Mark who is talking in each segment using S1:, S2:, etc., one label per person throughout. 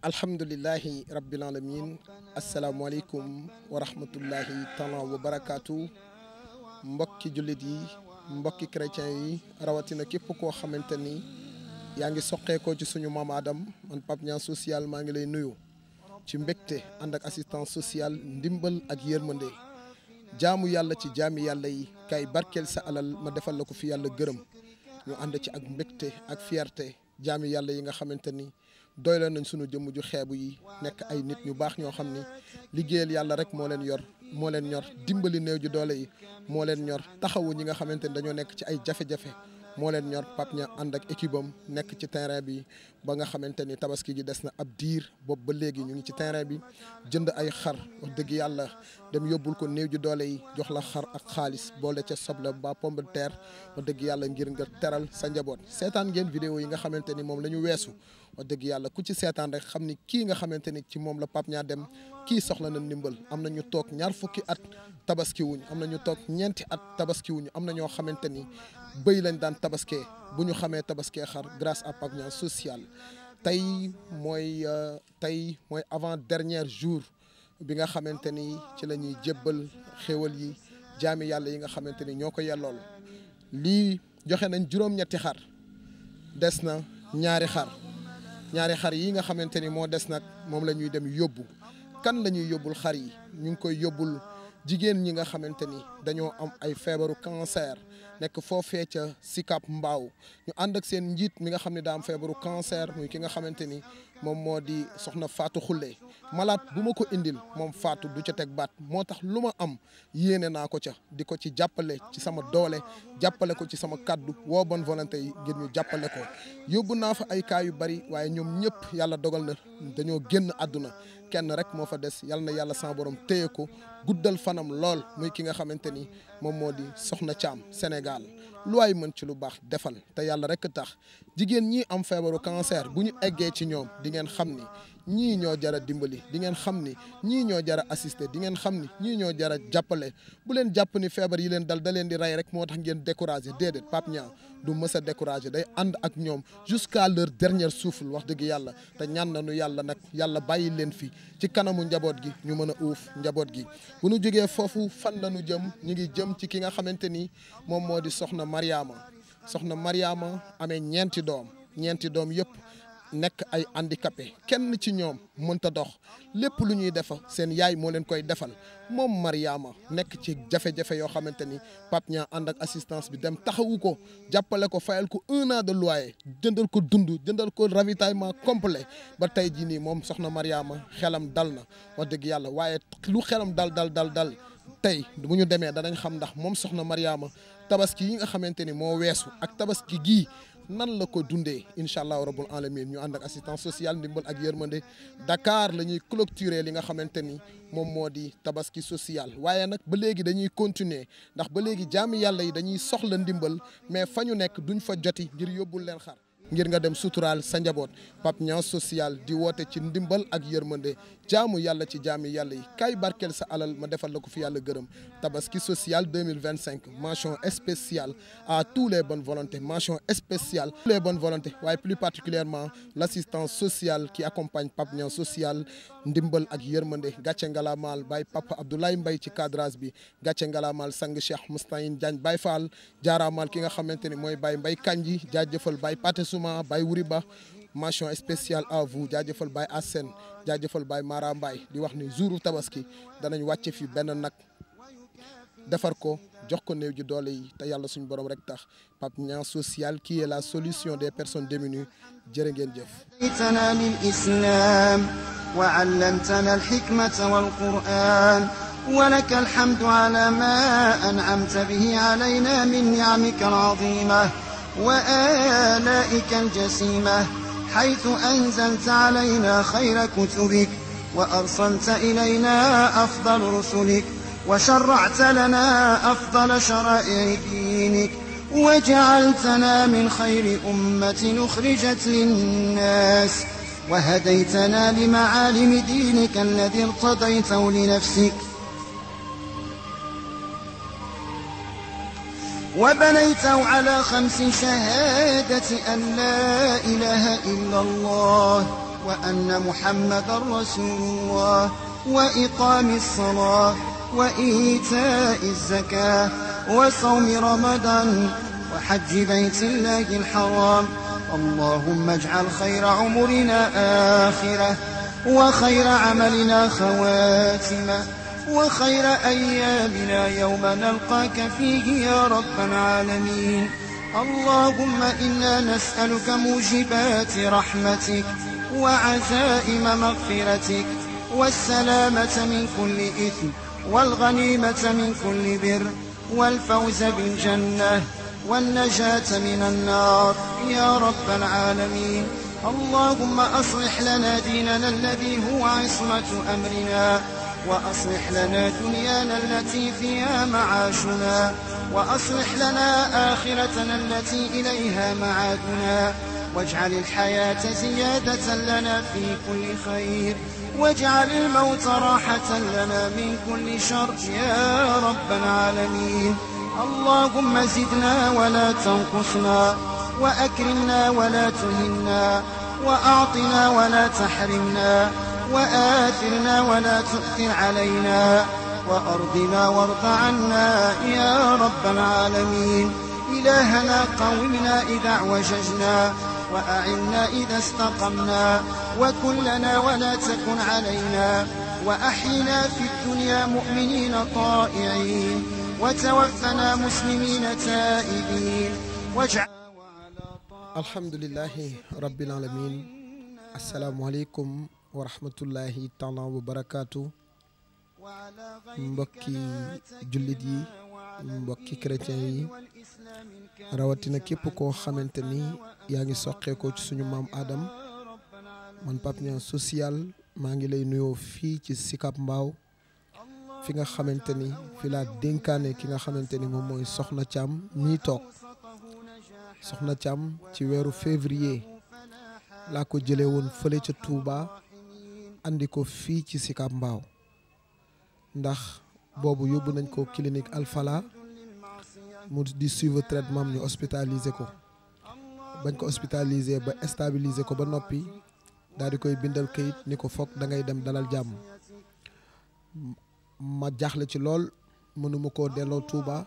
S1: alhamdulillahi rabbil alamin asalaamualeykum wa rahmatullahi taala wa barakaatu mbokki jullit yi mbokki chrétien yi rawatina képp koo xamante ni yaa ngi soqeekoo ci suñu maam Adam man Pape Niang social maa ngi lay nuyu ci mbégte ànd ak assistance sociale ndimbal ak yërmande jaamu yàlla ci jaami yàlla yi kay barkeel sa alal ma defal la ko fi yàlla gërëm ñu ànd ci ak mbégte ak fierté jaami yàlla yi nga xamante ni doy la nañ sunu jëmm ju xeebu yi nekk ay nit ñu baax ñoo xam ni liggéeyal yàlla rek moo leen ñor dimbali néew ju doole yi moo leen ñor taxawu ñi nga xamante ni dañoo nekk ci ay jafe-jafe moo leen ñor. Pape Niang ànd ak équipe am nekk ci terrain bi ba nga xamante ni tabaski gi des na ab diir boobu ba léegi ñu ngi ci terrain bi jënd ay xar wax dëgg yàlla dem yóbbul ko néew ju doole yi jox la xar ak xaalis boole ca soble ba pomme de terre wax dëgg yàlla ngir nga teral sa njaboot. seetaan ngeen vidéo yi nga xamante ni moom la ñu weesu wax dëgg yàlla ku ci seetaan rek xam ni kii nga xamante ni ci moom la Pape Niang dem kii soxla na ndimbal. am na ñu toog ñaar fukki at tabaski wuñ am na ñu toog ñeenti at tabaski wuñu am na ñoo xamante ni bëy lañ daan tabaskee bu ñu xamee tabaskee xar grâce à Pape Niang social. tey mooy avant dernier jour bi nga xamante ni ci la ñuy jébbal xéwal yi jaami yàlla yi nga xamante ni ñoo ko yellool. lii joxe nañ juróom-ñetti xar des na ñaari xar yi nga xamante ni moo des nag moom la ñuy dem yóbbu. kan la ñuy yóbbul xar yi ñu ngi koy yóbbul jigéen ñi nga xamante ni dañoo am ay feebaru cancer nekk foofee ca Sicap Mbao ñu ànd ak seen njiit mi nga xam ne daa am feebaru cancer muy ki nga xamante ni moom moo di soxna Fatou Khoule. malaat bu ma ko indil moom Fatou du ca teg baat moo tax lu ma am yéene naa ko ca di ko ci jàppale ci sama doole jàppale ko ci sama kaddu woo bonne volonté yi ngir ñu jàppale ko. yóbbu naa fa ay cas yu bari waaye ñoom ñëpp yàlla dogal na dañoo génn àdduna kenn rek moo fa des yal na yàlla sama borom téye ko guddal fanam lool muy ki nga xamante ni moom moo di Soxna Thiam Sénégal. lu waay mën ci lu baax defal te yàlla rek tax jigéen ñi am feebaru cancer bu ñu eggee ci ñoom di ngeen xam ni ñii ñoo jara dimbali di ngeen xam ni ñii ñoo jara assister di ngeen xam ni ñii ñoo jara jàppale. bu leen jàpp ni feebar yi leen dal da leen di rey rek moo tax ngeen découragé déedéet. Pape Niang du mës a découragé day ànd ak ñoom jusqu'à leur dernier souffle wax dëgg yàlla te ñaan nañu yàlla nag yàlla bàyyi leen fi ci kanamu njaboot gi ñu mën a uuf njaboot gi. bu ñu jógee foofu fan la ñu jëm ñu ngi jëm ci ki nga xamante ni moom moo di soxna Mariama amee ñeenti doom yëpp nekk ay handicapé kenn ci ñoom mënta dox lépp lu ñuy defa seen yaay moo leen koy defal. moom Mariama nekk ci jafe-jafe yoo xamante ni Pape Niang ànd ak assistance bi dem taxawu ko jàppale ko fayal ko 1 an de loyer jëndal ko dund jëndal ko ravitaillement complet ba tey jii nii moom soxna Mariama xelam dal na wax dëgg yàlla. waaye lu xelam dal tey bu ñu demee danañ xam ndax moom soxna Mariama tabaski yi nga xamante ni moo weesu ak tabaski gii nan la ko dundee incha allah rabbul alamin ñu ànd ak assistance sociale ndimbal ak yërmande Dakar la ñuy clôturer li nga xamante ni moom moo di tabaski social. waaye nag ba léegi dañuy continuer ndax ba léegi jaami yàlla yi dañuy soxla ndimbal mais fa ñu nekk duñ fa joti ngir yóbbul leen xar ngir nga dem suturaal sa njaboot. Pape Niang social di woote ci ndimbal ak yërmande jaamu yàlla ci jaami yàlla yi kay barkeel sa alal ma defal la ko fi yàlla gërëm. tabaski social 2025 mention spéciale à tous les bonnes volontés mention spéciale tous les bonnes volontés waaye plus particulièrement l'assistance sociale qui accompagne Pape Niang social ndimbal ak yërmande gàcce ngalaamaal Baye Papa Abdoulaye Mbaye ci cadrage bi gàcce ngalaamaal sang Cheikh Moustahine Diagne Baye Fall jaaraamaal ki nga xamante ni mooy Baye Mbaye Kanji jaajëfal Baye Paté Souma Baye Wuri Ba mention spéciale à vous jaajëfal Baye Assène jaajëfal Baye Mara Mbaye di wax ni jouru tabaski danañ wàcce fi benn nag defar ko jox ko néew ji doole yi te yàlla suñu borom rek tax. Pape Niang social qui est la solution des personnes démunies jërë ngeen jëf.
S2: أتيتنا للإسلام وعلمتنا الحكمة والقرآن ولك الحمد على ما أنعمت به علينا من نعمك العظيمة وآلائك الجسيمة حيث أنزلت علينا خير كتبك وأرسلت إلينا أفضل رسلك وشرعت لنا أفضل شرائع دينك وجعلتنا من خير أمة أخرجت للناس وهديتنا لمعالم دينك الذي ارتضيته لنفسك وبنيته على 5 شهادة أن لا إله إلا الله وأن محمدا رسول الله وإقام الصلاة وإيتاء الزكاة وصوم رمضان وحج بيت الله الحرام. اللهم اجعل خير عمرنا آخرة وخير عملنا خواتمة وخير أيامنا يوم نلقاك فيه يا رب العالمين. اللهم إنا نسألك موجبات رحمتك وعزائم مغفرتك والسلامة من كل إثم والغنيمة من كل بر والفوز بالجنة والنجاة من النار يا رب العالمين. اللهم أصلح لنا ديننا الذي هو عصمة أمرنا وأصلح لنا دنيانا التي فيها معاشنا وأصلح لنا آخرتنا التي إليها معادنا واجعل الحياة زيادة لنا في كل خير واجعل الموت راحة لنا من كل شر يا رب العالمين. اللهم زدنا ولا تنقصنا وأكرمنا ولا تهنا وأعطنا ولا تحرمنا وآثرنا ولا تؤثر علينا وأرضنا وارض عنا يا رب العالمين. إلهنا قومنا إذا اعوججنا وأعنا إذا استقمنا وكن لنا ولا تكن علينا وأحينا في الدنيا مؤمنين طائعين وتوفنا مسلمين تائبين واجعل
S1: الحمد لله رب العالمين. السلام عليكم ورحمة الله تعالى وبركاته. mbokki jullit yi mbokki chrétien yi rawatina képp koo xamante ni yaa ngi soqeekoo ci suñu maam Adam man Pape Niang social maa ngi lay nuyoo fii ci Sicap Mbao fi nga xamante ni fi laa dénkaane ki nga xamante ni moom mooy Soxna Thiam mii toog. Soxna Thiam ci weeru février laa ko jëlee woon fële ca Touba andi ko fii ci Sicap Mbao ndax boobu yóbbu nañ ko clinique Alfala mu di suivre traitement ñu hospitalisé ko bañ ko hospitalisé ba stabilisé ko ba noppi daal di koy bindal kayit ni ko foog da ngay dem dalal jàmm. ma jaaxle ci lool mënuma koo delloo Touba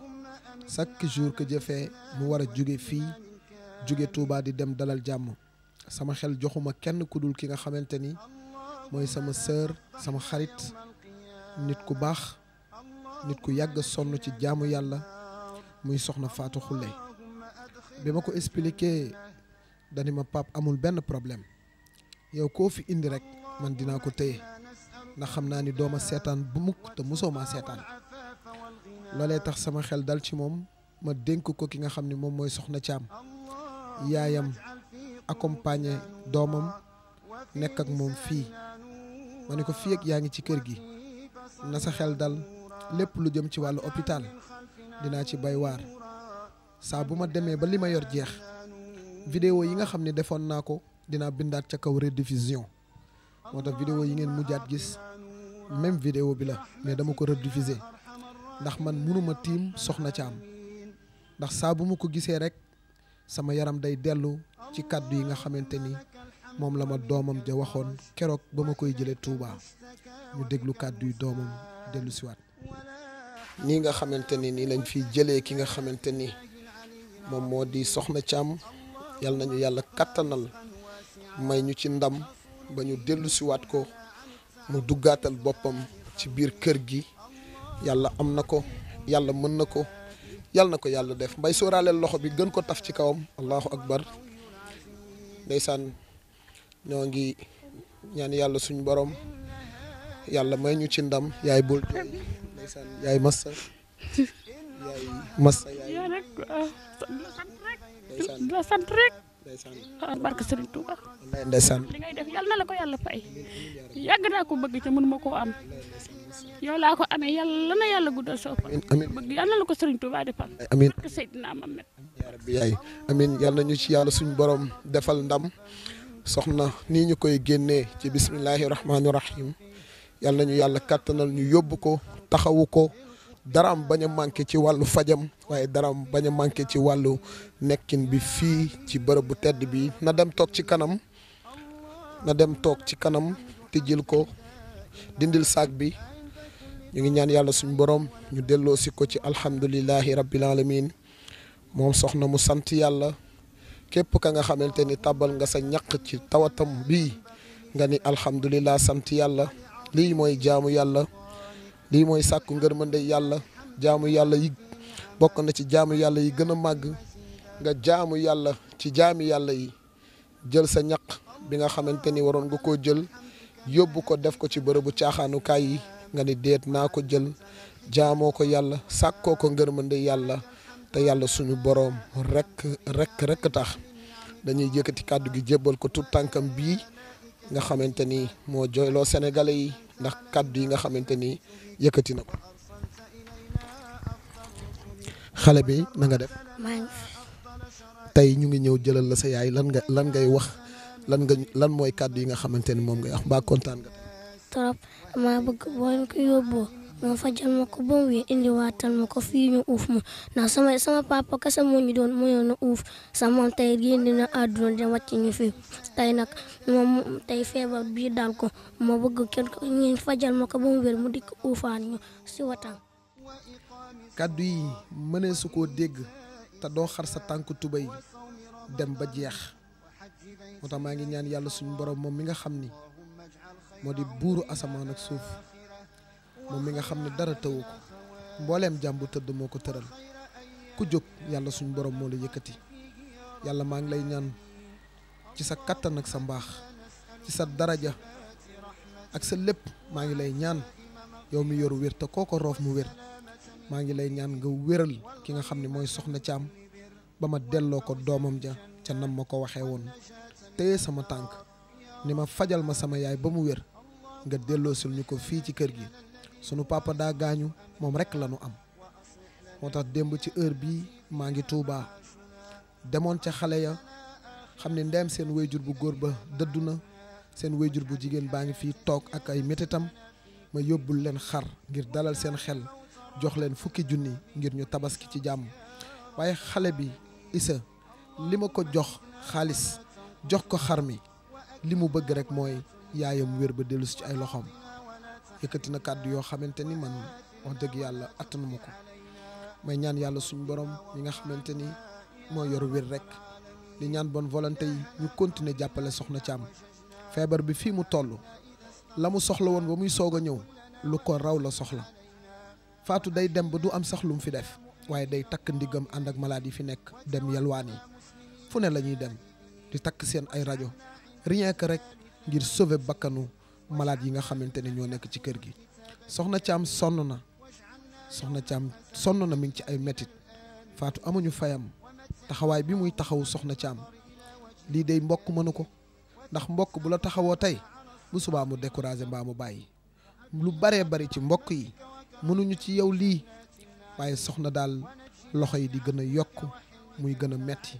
S1: chaque jour que jëfee mu war a jóge fii jóge Touba di dem dalal jàmm sama xel joxuma kenn ku dul ki nga xamante ni mooy sama sœur sama xarit nit ku baax nit ku yàgg sonn ci jaamu yàlla muy soxna Fatou Khoule. bi ma ko expliqué dani ma Pape amul benn problème yow koo fi indi rek man dinaa ko téye ndax xam naa ni dooma seetaan bu mukk te mosoo maa seetaan loolee tax sama xel dal ci moom ma dénk ko ki nga xam ni moom mooy Soxna Thiam yaayam accompagner doomam nekk ak moom fii ma ne ko fii ak yaa ngi ci kër gi na sa xel dal lépp lu jëm ci wàllu hôpital dinaa ci bay waar saa bu ma demee ba li ma yor jeex vidéo yi nga xam ne defoon naa ko dinaa bindaat ca kaw rediffusion moo tax vidéo yi ngeen mujjaat gis même vidéo bi la mais dama ko rediffuser ndax man mënuma tiim Soxna Thiam ndax saa bu ma ko gisee rek sama yaram day dellu ci kàddu yi nga xamante ni moom la ma doomam ja waxoon keroog ba ma koy jëlee Touba ñu déglu kàddu yi doomam dellu siwaat nii nga xamante ni nii lañ fi jëlee ki nga xamante ni moom moo di Soxna Thiam yal nañu yàlla kattanal may ñu ci ndam ba ñu dellu siwaat ko mu duggaatal boppam ci biir kër gi yàlla am na ko yàlla mën na ko yàlla na ko yàlla def mbay sóoraaleel loxo bi gën ko taf ci kawam allahu akbar ndeysaan ñoo ngi ñaan yàlla suñu borom yàlla may ñu ci ndam yaay bul ndeysaan yaay massa
S3: yaa rek la sant rek barke Serigne Touba
S1: ndeysaan
S3: li ngay def yàlla na la ko yàlla fay yàgg naa ko bëgg te mënuma koo am yow laa ko amee yàlla na yàlla guddal sa fan bëgg yàlla na la ko Serigne Touba defal
S1: amiin
S3: barke Seydina Mohamed
S1: yaa rabbi yaay amiin yàlla nañu ci yàlla suñu borom defal ndam soxna nii ñu koy génnee ci bismillahi rahmaani rahim yàlla nañu yàlla kattanal ñu yóbbu ko taxawu ko daraam bañ a manqué ci wàllu fajam waaye daraam bañ a manqué ci wàllu nekkin bi fii ci bërëb bu tedd bi na dem toog ci kanam na dem toog ci kanam tijjil ko dindil saak bi. ñu ngi ñaan yàlla suñu borom ñu delloo si ko ci alhamdulillahi rabbil alamin moom soxna mu sant yàlla képp ka nga xamante ni tàbbal nga sa ñaq ci tawatam bii nga ni alhamdulillah sant yàlla. lii mooy jaamu yàlla, lii mooy sàkku ngërmande yàlla. jaamu yàlla yi bokk na ci jaamu yàlla yi gën a màgg nga jaamu yàlla ci jaami yàlla yi jël sa ñaq bi nga xamante ni waroon nga koo jël yóbbu ko def ko ci bërëbu caaxaanukaay yi nga ni déet naa ko jël jaamoo ko yàlla sàkkoo ko ngërmande yàlla te yàlla suñu boroom rek tax. dañuy yëkkati kàddu gi jébbal ko tout tànkam bii nga xamante ni moo jooyloo sénégalais yi ndax kàddu yi nga xamante ni yëkkati na ko. xale bi na nga def. tey ñu ngi ñëw jëlal la sa yaay lan ngay wax lan mooy kàddu yi nga xamante ni moom ngay wax mbaa kontaan nga.
S4: trop dama bëgg boo leen ko yóbboo ma fajal ma ko ba mu wér indiwaatal ma ko fii ñu uuf ma ndax sama papa kese moo ñu doon mënoon a uuf sax moom tey génn na àdduna dem wàcc ñu fi tey nag moom tey feebar bii daal ko ma bëgg kenn ko ñu fajal ma ko ba mu wér mu dikk uufaan ñu si watam.
S1: kàddu yi mënee su koo dégg te doo xar sa tànk tubay dem ba jeex moo tax maa ngi ñaan yàlla suñu borom moom mi nga xam ni moo di buuru asamaan ak suuf moom mi nga xam ne dara tëwu ko mbooleem jàmbu tëdd moo ko tëral ku jóg yàlla suñu borom moo la yëkkati. yàlla maa ngi lay ñaan ci sa kattan ak sa mbaax ci sa daraja ak sa lépp maa ngi lay ñaan yow mi yoru wér te kooko roof mu wér maa ngi lay ñaan nga wéral ki nga xam ne mooy soxna Thiam ba ma delloo ko doomam ja ca nam ma ko waxee woon téye sama tànk ni ma fajal ma sama yaay ba mu wér nga delloo sul ñu ko fii ci kër gi. sunu papa daa gaañu moom rek la nu am moo tax démb ci heure bii maa ngi Tuubaa demoon ca xale ya xam ne ndeem seen wéyjur bu góor ba dëddu na seen wéyjur bu jigéen baa ngi fii toog ak ay métitam ma yóbbul leen xar ngir dalal seen xel jox leen 10 junni ngir ñu tabaski ci jàmm. waaye xale bi Issa li ma ko jox xaalis jox ko xar mi li mu bëgg rek mooy yaayam wér ba dellusi ci ay loxoom. yëkkati na kàddu yoo xamante ni man wax dëgg yàlla attanu ma ko may ñaan yàlla suñu borom yi nga xamante ni moo yor wér rek di ñaan bonne volonté yi ñu continuer jàppale soxna Thiam. feebar bi fii mu toll la mu soxla woon ba muy soog a ñëw lu ko raw la soxla. Faatu day dem ba du am sax lu mu fi def waaye day takk ndiggam ànd ak malade yi fi nekk dem yalwaan yi fu ne la ñuy dem di takk seen ay rajo rien que rek ngir sauver bakkanu malade yi nga xamante ne ñoo nekk ci kër gi. soxna Thiam sonn na mi ngi ci ay métit Faatu amuñu fayam taxawaay bi muy taxawu soxna Thiam lii day mbokk mënu ko ndax mbokk bu la taxawoo tey bu subaa mu découragé mbaa mu bàyyi. lu baree bari ci mbokk yi mënuñu ci yow lii waaye soxna daal loxo yi di gën a yokk muy gën a metti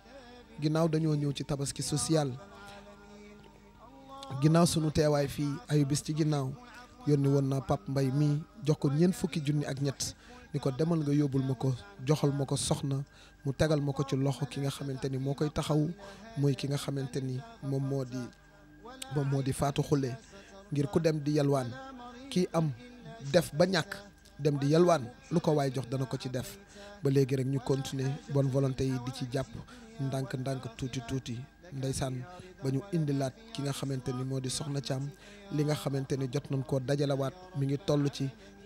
S1: ginnaaw dañoo ñëw ci tabaski social ginnaaw sunu teewaay fii ayu bis ci ginnaaw yónni woon naa Pape Mbaye mii jox ko 40 junni ak ñett ni ko demal nga yóbbul ma ko joxal ma ko soxna mu tegal ma ko ci loxo ki nga xamante ni moo koy taxaw muy ki nga xamante ni moom moo di Faatu Xulle ngir ku dem di yalwaan kii am def ba ñàkk dem di yalwaan lu ko waay jox dana ko ci def ba léegi rek ñu continuer bonne volonté yi di ci jàpp ndànk tuuti ndeysaan ba ñu indilaat ki nga xamante ni moo di soxna Thiam li nga xamante ni jot nañ koo dajalawaat mi ngi toll ci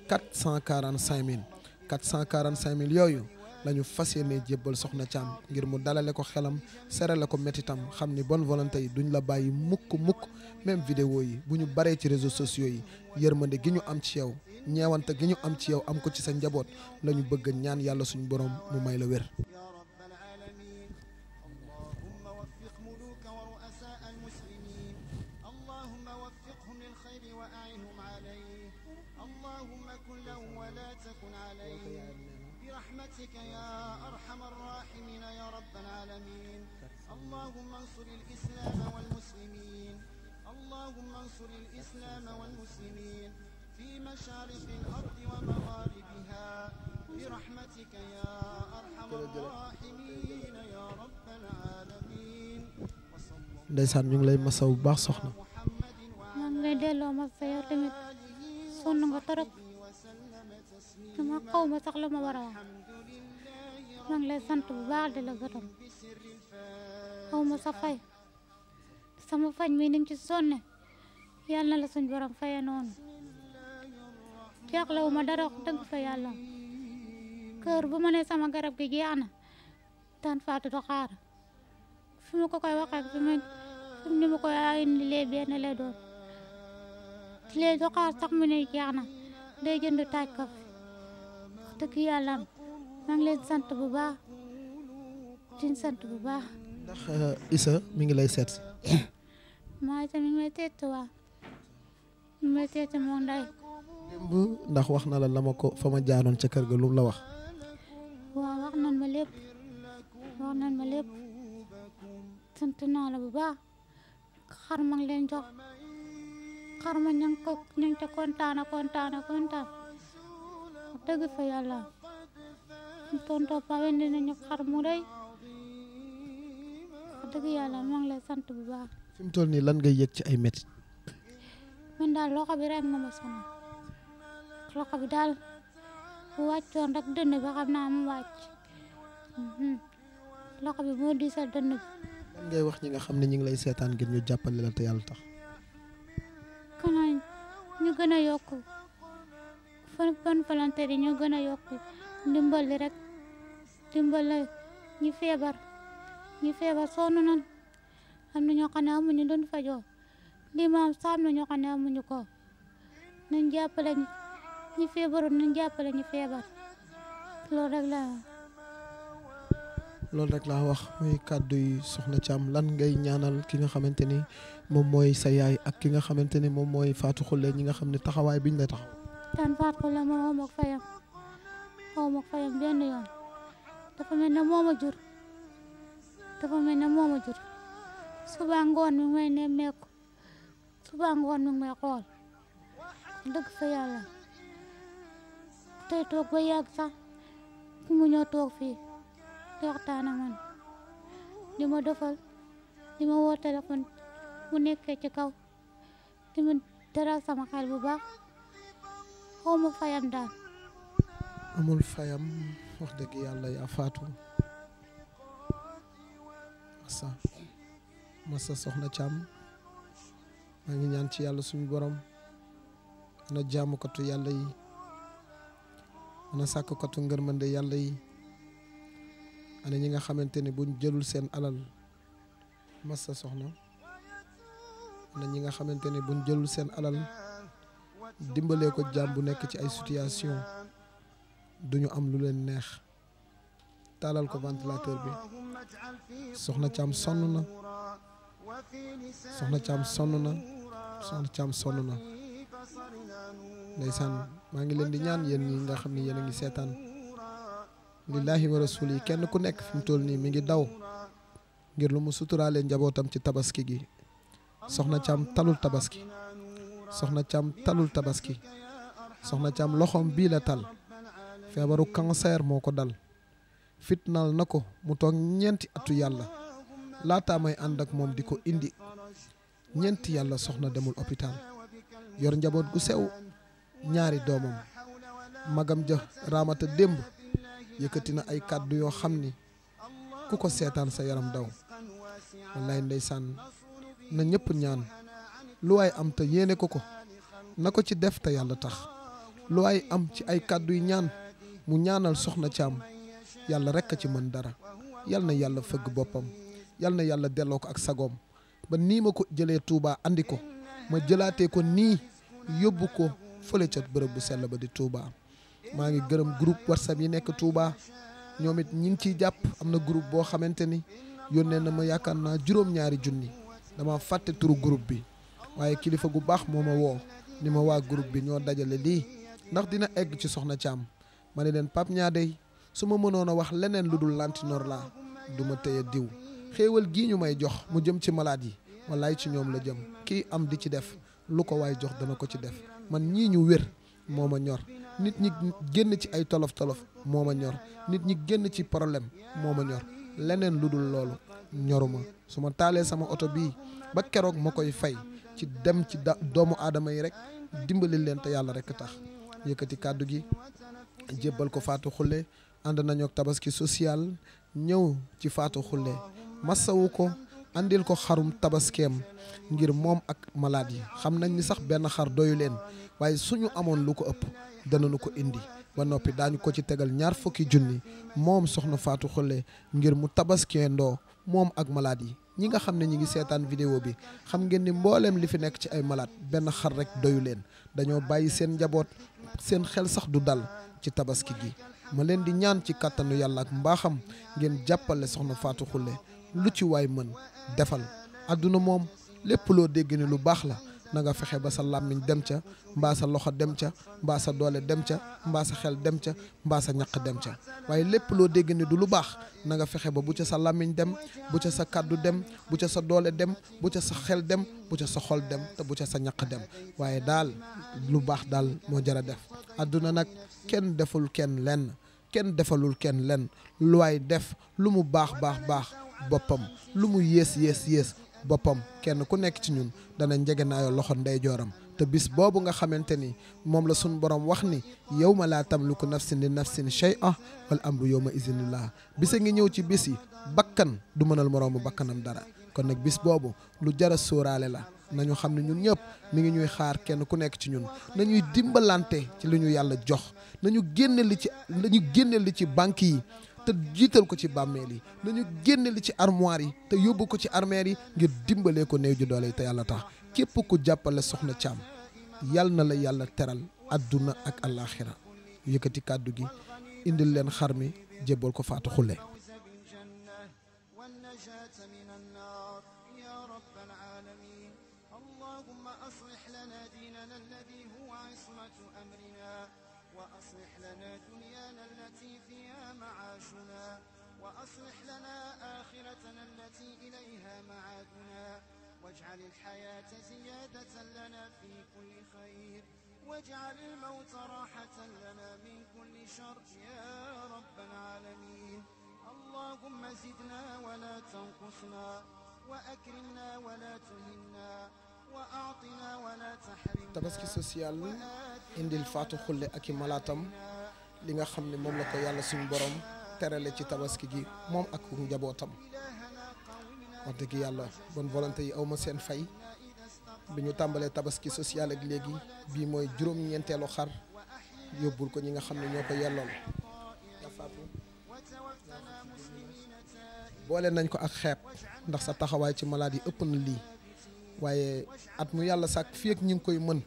S1: 445 000 yooyu la ñu fas yéene jébbal soxna Thiam ngir mu dalale ko xelam serale ko métitam xam ni bonne volonté yi duñ la bàyyi mukk même vidéo yi bu ñu baree ci réseaux sociaux yi yërmande gi ñu am ci yow ñeewante gi ñu am ci yow am ko ci sa njaboot la ñu bëgg ñaan yàlla suñu borom mu may la wér.
S2: برحمتك يا أرحم الراحمين يا رب العالمين اللهم انصر الإسلام والمسلمين اللهم انصر الإسلام والمسلمين في مشارق الأرض ومغاربها برحمتك يا أرحم الراحمين يا رب العالمين
S1: ndeysaan ñu ngi lay masaw bu baax soxna
S5: lay delloo ma sa yow tamit sonn nga torop dama xaw ma sax la ma war a wax maa ngi lay sant bu baax di la gërëm xaw ma sa fay sama faj mi ni nga ci sonne yàlla na la suñ borom faye noonu jeexlewu ma dara wax dëgg fa yàlla kër bu ma ne sama garab gi jeex na daan faatu do xaar fi ma ko koy waxee fi ni ma koy indi lee benn lay doon lee do xaar sax mu ne jeex na day jënd taaj ko fi wax dëgg yàlla maa ngi leen sant bu baax di sant bu baax.
S1: ndax Issa mi ngi lay seet.
S5: maa ngi tamit may seet waa mi may seet moom nday.
S1: démb ndax wax na la ma ko fa ma jaaroon ca kër ga lu mu la wax.
S5: waaw wax nan ma lépp sant naa la bu baax xar ma ngi leen jox xar ma ñu ngi ca kontaan wax dëgg fa yàlla tonton Pa wendi nañu xar mu rëy wax dëgg yàlla maa ngi lay sant bu baax.
S1: fi mu toll nii lan ngay yëg ci ay métti.
S5: man daal loxo bi rek ma sonal loxo bi daal bu wàccoon rek dënn bi xam naa mu wàcc loxo bi moo diisal dënn bi.
S1: lan ngay wax ñi nga xam ne ñi ngi lay seetaan ngir ñu jàppale la te yàlla tax.
S5: xanaa ñu gën a yokku fan volontaire yi ñu gën a yokku ndimbal li rek ndimbal la ñi feebar sonn nan am na ñoo xam ne amuñu doon fajoo lii ma am sax am na ñoo xam ne amuñu ko nañ jàppale ñi feebaroon nañ jàppale ñi feebar
S1: loolu rek laa wax muy kàddu yi soxna Thiam lan ngay ñaanal ki nga xamante ni moom mooy sa yaay ak ki nga xamante ni moom mooy Fatou Khoule ñi nga xam ne taxawaay biñ lay taxaw.
S5: tan Fatou Khoule moom xaw ma fayam benn yoon dafa mel ne moo ma jur suba ngoon mi may nemmeeku suba ngoon mi may xool dëgg fa yàlla tey toog ba yàgg sax mu ñëw toog fii di waxtaan ak man di ma defal di ma woo téléphone mu nekkee ci kaw di ma teral sama xel bu baax xaw ma fayam daal.
S1: amul fayam wax dëgg yàlla yaa faatu masa soxna Thiam maa ngi ñaan ci yàlla suñu borom ana jaamukatu yàlla yi ana sàkkukatu ngërmande yàlla yi ana ñi nga xamante ne buñ jëlul seen alal masa soxna ana ñi nga xamante ne buñ jëlul seen alal dimbalee ko jaam bu nekk ci ay situation duñu am lu leen neex taalal ko ventilateur bi soxna Thiam sonn na soxna Thiam sonn na ndeysaan maa ngi leen di ñaan yéen ñi nga xam ne yéen a ngi seetaan lillahi wa rasul yi kenn ku nekk fi mu toll nii mi ngi daw ngir lu mu suturaale njabootam ci tabaski gi soxna Thiam talul tabaski soxna Thiam loxoom bii la tal feebaru cancer moo ko dal fitnaal na ko mu toog ñeenti atu yàlla laataa may ànd ak moom di ko indi ñeenti yàlla soxna demul hôpital yor njaboot gu sew ñaari doomam magam ja raamata démb yëkkati na ay kàddu yoo xam ni ku ko seetaan sa yaram daw wallaay ndeysaan na ñëpp ñaan lu waay am te yéene ko na ko ci def te yàlla tax lu waay am ci ay kàddu yu ñaan mu ñaanal soxna Thiam yàlla rek a ci mën dara yal na yàlla fëgg boppam yal na yàlla delloo ko ak sagoom ba nii ma ko jëlee Touba andi ko ma jëlaatee ko nii yóbbu ko fële ca bërëb bu sell ba di Touba maa ngi gërëm groupe WhatsApp yi nekk Touba ñoom it ñi ngi ciy jàpp am na groupe boo xamante ni yónnee na ma yaakaar naa juróom-ñaari junni dama fàtte turu groupe bi waaye kilifa gu baax moo ma woo ni ma waa groupe bi ñoo dajale lii ndax dina egg ci soxna Thiam ma ne leen Pape Niadey su ma mënoon a wax leneen lu dul lantinoor laa du ma tëye diw xéewal gii ñu may jox mu jëm ci malade yi wallaay ci ñoom la jëm kii am di ci def lu ko waay jox dana ko ci def man ñii ñu wér moo ma ñor nit ñi génn ci ay tolof-tolof moo ma ñor nit ñi génn ci problème moo ma ñor leneen lu dul loolu ñoruma su ma taalee sama oto bii ba keroog ma koy fay ci dem ci doomu aadama yi rek dimbali leen te yàlla rek tax yëkkati kàddu gi jébbal ko Fatou Khoule ànd nañu ak tabaski social ñëw ci Fatou Khoule masawu ko andil ko xarum tabaskeem ngir moom ak malade yi xam nañ ni sax benn xar doyu leen waaye suñu amoon lu ko ëpp danañu ko indi ba noppi daañu ko ci tegal 20 junni moom soxna Fatou Khoule ngir mu tabaskee ndoo moom ak malade yi ñi nga xam ne ñi ngi seetaan vidéo bi xam ngeen ni mbooleem li fi nekk ci ay malade benn xar rek doyu leen dañoo bàyyi seen njaboot seen xel sax du dal ci tabaski gi ma leen di ñaan ci kàttanu yàlla ak mbaaxam ngeen jàppale soxna Fatou Khoule lu ci waay mën defal àdduna moom lépp loo dégg ni lu baax la na nga fexe ba sa làmmiñ dem ca mbaa sa loxo dem ca mbaa sa doole dem ca mbaa sa xel dem ca mbaa sa ñaq dem ca waaye lépp loo dégg ni du lu baax na nga fexe ba bu ca sa làmmiñ dem bu ca sa kàddu dem bu ca sa doole dem bu ca sa xel dem bu ca sa xol dem te bu ca sa ñaq dem waaye daal lu baax daal moo jar a def àdduna nag kenn deful kenn lenn kenn defalul kenn lenn lu waay def lu mu baax boppam lu mu yées boppam kenn ku nekk ci ñun dana njegenaayoo loxo ndeyjooram te bis boobu nga xamante ni moom la suñ borom wax ni yawma laa tamliku nafsin li nafsin shay'an wal amru yawma izin lillah bisa ngi ñëw ci bis yi bakkan du mënal moroomu bakkanam dara kon nag bis boobu lu jara sóoraale la nañu xam ne ñun ñëpp mi ngi ñuy xaar kenn ku nekk ci ñun nañuy dimbalante ci li ñu yàlla jox nañu génne li ci banque yi te jiital ko ci bàmmeel yi nañu génne li ci armoire yi te yóbbu ko ci armeer yi ngir dimbalee ko néew ju doole yi te yàlla tax képp ku jàppale soxna Thiam yal na la yàlla teral adduna ak alaxira yëkkati kàddu gi indil leen xar mi jébbal ko Fatou Khoule.
S2: وأصلح لنا دنيانا التي فيها معاشنا وأصلح لنا آخرتنا التي إليها معادنا واجعل الحياة زيادة لنا في كل خير واجعل الموت راحة لنا من كل شر يا رب العالمين اللهم زدنا ولا تنقصنا وأكرمنا ولا تهنا
S1: tabaski social indil Fatou Khoule ak i malaatam li nga xam ne moom la ko yàlla suñu borom terale ci tabaski gi moom ak njabootam wax dëgg yàlla bonne volonté yi awma seen fay bi ñu tàmbalee tabaski social ak léegi bii mooy juróom-ñeenteelu xar yóbbul ko ñi nga xam ne ñoo ko yellool boole nañ ko ak xeeb ndax sa taxawaay ci malade yi ëpp na lii waaye at mu yàlla sàkk fii ak ñi ngi koy mën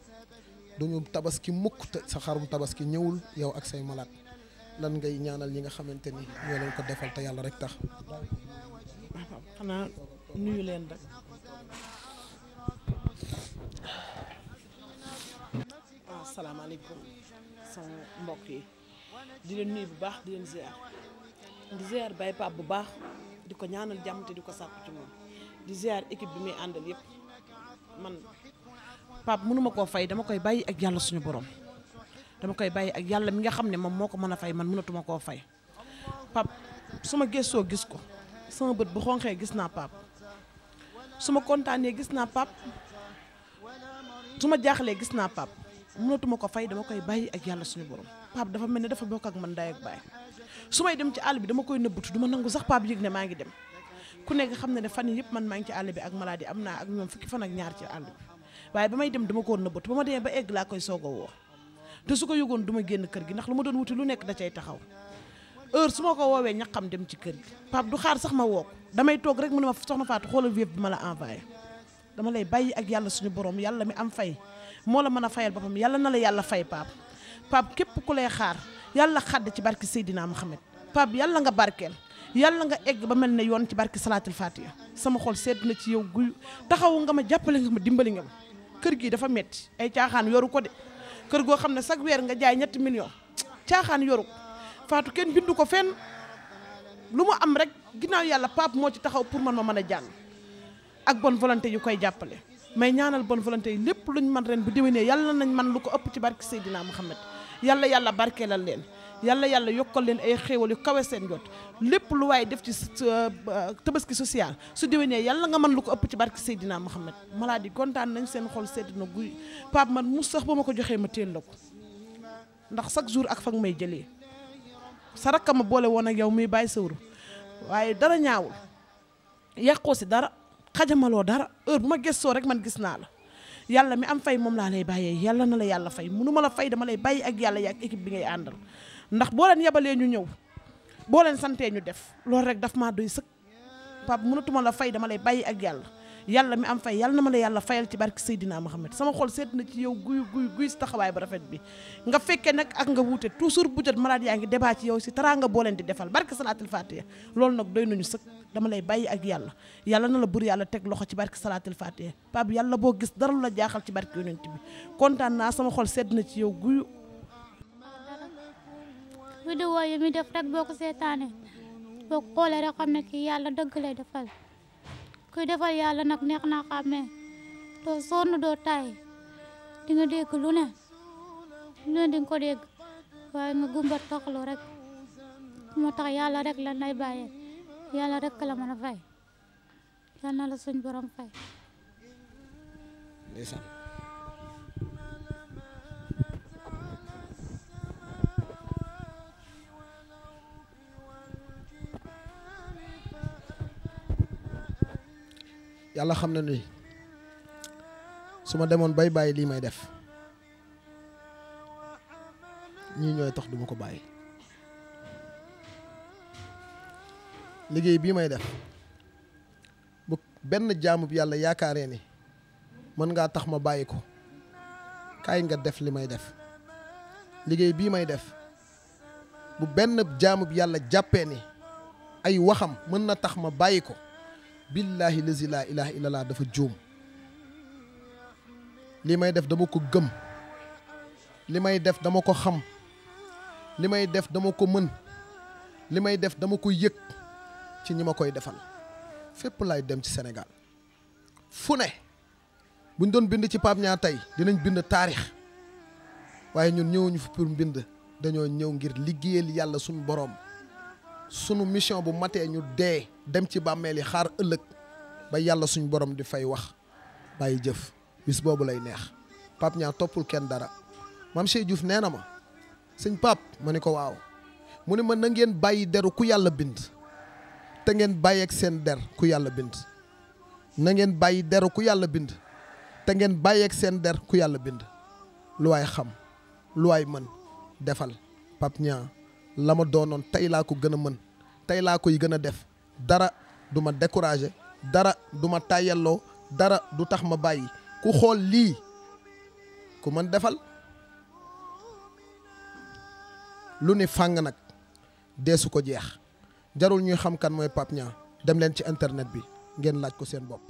S1: duñu tabaski mukk te sa xarum tabaski ñëwul yow ak say malade lan ngay ñaanal ñi nga xamante ni ñoo leen ko defal te yàlla rek tax.
S6: xanaa nuyu leen rek. asalaamaaleykum sama mbokk yi di leen nuyu bu baax di leen ziar Baye Pape bu baax di ko ñaanal jàmm te di ko sàkku ci moom di ziar équipe bi muy àndal yëpp. man Pape mënuma koo fay dama koy bàyyi ak yàlla suñu borom dama koy bàyyi ak yàlla mi nga xam ne moom moo ko mën a fay man mënatuma koo fay Pape su ma gëstoo gis ko sama bët bu xonqee gis naa Pape su ma kontaanee gis naa Pape su ma jaaxlee gis naa Pape mënatuma ko fay dama koy bàyyi ak yàlla suñu borom Pape dafa mel ne dafa bokk ak man ndey ak baay su may dem ci àll bi dama koy nëbbutu du ma nangu sax Pape yëg ne maa ngi dem ku nekk xam ne fan yii yëpp man maa ngi ci àll bi ak maladie am naa ak ñoom 10 fan ak ñaar ci àll bi waaye ba may dem dama ko nëbbatu ba ma demee ba egg laa koy soog a woo te su ko yëgoon du ma génn kër gi ndax lu ma doon wuti lu nekk da cay taxaw heure su ma ko woowee ñaqam dem ci kër gi Pape du xaar sax ma woo ko damay toog rek mu ne ma soxna Fatou xoolal wéef bi ma la envoyé dama lay bàyyi ak yàlla suñu borom yàlla mi am fay moo la mën a fayal boppam yàlla na la yàlla fay Pape képp ku lay xaar yàlla xadd ci barki Seydina Mohamed Pape yàlla nga barkeel yàlla nga egg ba mel ne yoon ci barki salaatul fatiha sama xol sedd na ci yow guy taxawu nga ma jàppale nga ma dimbali nga ma kër gi dafa metti ay caaxaan yoru ko de kër goo xam ne chaque weer nga jaay 3 millions caaxaan yoru ko Fatou kenn bindu ko fenn lu mu am rek ginnaaw yàlla Pape moo ci taxaw pour man ma mën a jàng ak bonne volonté yu koy jàppale may ñaanal bonne volonté yi lépp luñ man ren bu déwénee yàlla nañ man lu ko ëpp ci barki Seydina Mohamed yàlla barkeelal leen yàlla yokkal leen ay xéewal yu kawe seen jot lépp lu waaye def ci tabaski social su déwénee yàlla nga mën lu ko ëpp ci barke Seydina Mohamed maladie kontaan nañ seen xol sedd na guy Pape man mu sax ba ma ko joxee ma teel la ko ndax chaque jour ak fa nga may jëlee sa rakka ma boole woon ak yow muy bàyyi sawru waaye dara ñaawul yàqoo si dara xajamaloo dara heure bu ma gëstoo rek man gis naa la yàlla mi am fay moom laa lay bàyyee yàlla na la yàlla fay munu ma la fay dama lay bàyyi ak yàlla yaak équipe bi ngay àndal ndax boo leen yebalee ñu ñëw boo leen santee ñu def loolu rek daf maa doy sëkk Pape mënatuma la fay dama lay bàyyi ak yàlla mi am fay yàlla na ma la yàlla fayal ci barke Seydina Mohamed sama xol seet na ci yow guy si taxawaay ba rafet bi nga fekkee nag ak nga wuute toujours bu jot malade yaa ngi débat ci yow si teraanga boo leen di defal barke salaatul fatiha loolu nag doy nañu sëkk dama lay bàyyi ak yàlla na la bur yàlla teg loxo ci barke salaatul fatiha Pape yàlla boo gis dara lu la jaaxal ci barke yonent bi kontaan naa sama xol seet na ci yow guyu
S5: vidéo yi mi def rek boo ko seetaanee boo ko xoolee rek xam ne kii yàlla dëgg lay defal kuy defal yàlla nag neex naa xàmmee doo sonn doo tay di nga dégg lu ne di nga ko dégg waaye nga gumbat taxlu rek moo tax yàlla rek lan lay bàyyee yàlla rek la mën a fay yal na la suñ borom fay
S1: ndeysaan yàlla xam na ni su ma demoon bay bàyyi lii may def ñii ñooy tax duma ko bàyyi liggéey bii may def bu benn jaamub yàlla yaakaaree ni mën ngaa tax ma bàyyi ko kaay nga def li may def liggéey bii may def bu benn jaamub yàlla jàppee ni ay waxam mën na tax ma bàyyi ko billahi lazi laa ilaha illallah dafa juum li may def dama ko gëm li may def dama ko xam li may def dama ko mën li may def dama ko yëg ci ñi ma koy defal fépp laay dem ci Sénégal fu ne buñ doon bind ci Pape Niang tey dinañ bind taarix waaye ñun ñëwuñu fi pour bind dañoo ñëw ngir liggéeyal yàlla suñu boroom sunu mission bu matee ñu dee dem ci bàmmeel yi xaar ëllëg ba yàlla suñu borom di fay wax bàyyi jëf bis boobu lay neex Pape Niang toppul kenn dara Mame Cheikh Diouf nee na ma sëñ Pape ma ni ko waaw mu ne ma na ngeen bàyyi deru ku yàlla bind te ngeen bàyyi ak seen der ku yàlla bind na ngeen bàyyi deru ku yàlla bind te ngeen bàyyi ak seen der ku yàlla bind lu waay xam lu waay mën defal Pape Niang la ma doonoon tey laa ko gën a mën tey laa koy gën a def dara du ma découragé dara du ma tàyyalloo dara du tax ma bàyyi ku xool lii ku mën defal lu ni fàng nag deesu ko jeex jarul ñuy xam kan mooy Pape Niang dem leen ci internet bi ngeen laaj ko seen bopp